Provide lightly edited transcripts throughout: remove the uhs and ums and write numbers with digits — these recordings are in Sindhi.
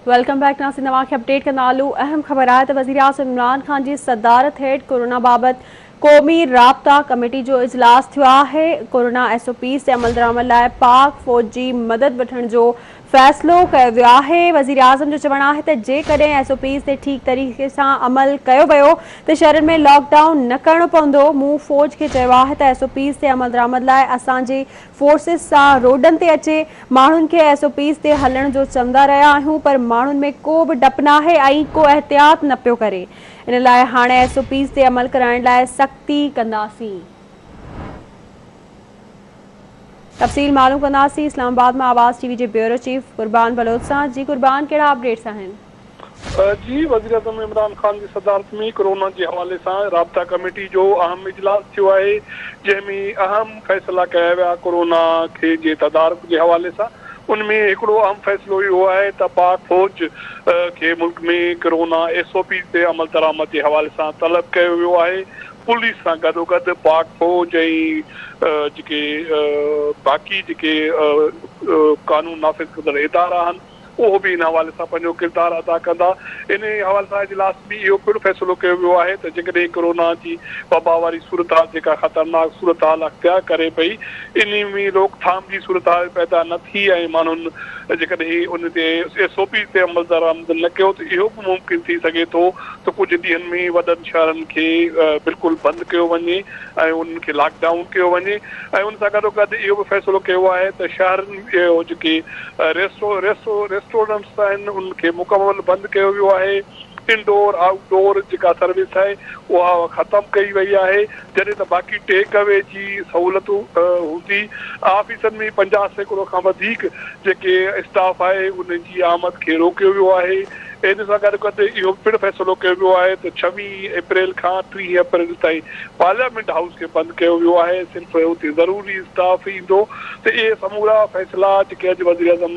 Welcome back ناظرين اوهان کي اپڊيٽ ڪندا هلون اهم خبر آهي ته وزيراعظم عمران خان جي صدارت هيٺ ڪورونا بابت قومي رابطا ڪميٽي جو اجلاس ٿيو آهي ڪورونا ايس او پيز تي عملدرآمد لاء پاڪ فوج جي مدد وٺڻ جو فيصلو ڪيو ويو آهي وزيراعظم جو چوڻ آهي ته جيڪڏهن ايس او پيز تي ٺيڪ طريقي سان عمل ڪيو ويو ته شهرن ۾ لاڪ ڊائون نه ڪرڻو پوندو مون فوج کي چيو آهي ته ايس او پيز تي عملدرآمد لاء اسان جي فورسز سان روڊن تي اچي ماڻهن کي ايس او پيز تي هلڻ جو چوندا رهيا آهيون پر ماڻهن ۾ ڪو به ڊپ ناهي ۽ ڪو احتياط نه پيو ڪري ان لاء هاڻي ايس او پيز تي عمل ڪرائڻ لاء سختي ڪنداسين. تفصيل معلوم ڪنداسين اسلام آباد مان آواز ٽي وي جي بيورو چيف قربان بلوچ سان جي قربان ڪهڙا اپڊيٽس آهن. جي وزيراعظم عمران خان جي صدارت ۾ ڪورونا جي حوالي سان رابطا ڪميٽي جو اهم اجلاس ٿيو آهي جنهن ۾ اهم فيصلا ڪيا ويا ڪورونا کي جي تدارڪ جي حوالي سان ان ۾ هڪڙو اهم فيصلو اهو آهي ته پاڪ فوج کي ملڪ ۾ ڪورونا ايس او پيز تي عملدرآمد جي حوالي سان طلب ڪيو ويو آهي پوليس سان گڏوگڏ پاڪ فوج ۽ جيڪي باقي جيڪي قانون نافذ ڪندڙ ادارا آهن اهو به ان حوالي سان پنهنجو ڪردار ادا ڪندا. انهي حوالي سان اجلاس ۾ اهو پڻ فيصلو ڪيو ويو آهي ته جيڪڏهن ڪورونا جي وبا واري صورتحال جيڪا خطرناڪ صورتحال اختيار ڪري پئي انهي ۾ روڪٿام جي صورتحال پيدا نه ٿي ۽ ماڻهن جيڪڏهن ان تي ايس او پيز تي عملدرآمد نه ڪيو ته اهو به ممڪن ٿي سگهي ٿو ته ڪجهه ڏينهن ۾ وڏن شهرن کي بلڪل بند ڪيو وڃي ۽ انهن کي لاڪ ڊائون ڪيو وڃي ۽ ان سان گڏوگڏ اهو به فيصلو ڪيو آهي ته شهرن جيڪي ريسٽورنٽس آهن انهن کي مڪمل بند ڪيو ويو آهي، انڊور آئوٽ ڊور جيڪا سروس آهي اها ختم ڪئي وئي آهي جڏهن ته باقي ٽيڪ اوي جي سهولت هوندي، آفيسن ۾ 50% کان وڌيڪ جيڪي اسٽاف آهي ان جي آمد کي روڪيو ويو آهي، ان سان گڏ گڏ اهو پڻ فيصلو ڪيو ويو آهي ته 26 اپريل کان 30 اپريل تائين پارليامينٽ هائوس کي بند ڪيو ويو آهي، صرف اتي ضروري اسٽاف ايندو ته اهي سمورا فيصلا جيڪي اڄ وزيراعظم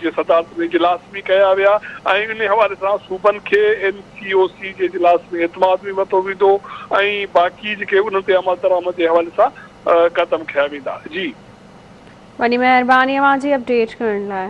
جي صدارت ۾ اجلاس ۾ ڪيا ويا ۽ ان حوالي سان صوبن کي اين سي او سي جي اجلاس ۾ اعتماد ۾ ورتو ويندو ۽ باقي جيڪي انهن تي عملدرآمد جي حوالي سان قدم کنيا ويندا. جي. وڏي مهرباني اوهان جي اپڊيٽ ڪرڻ لاء.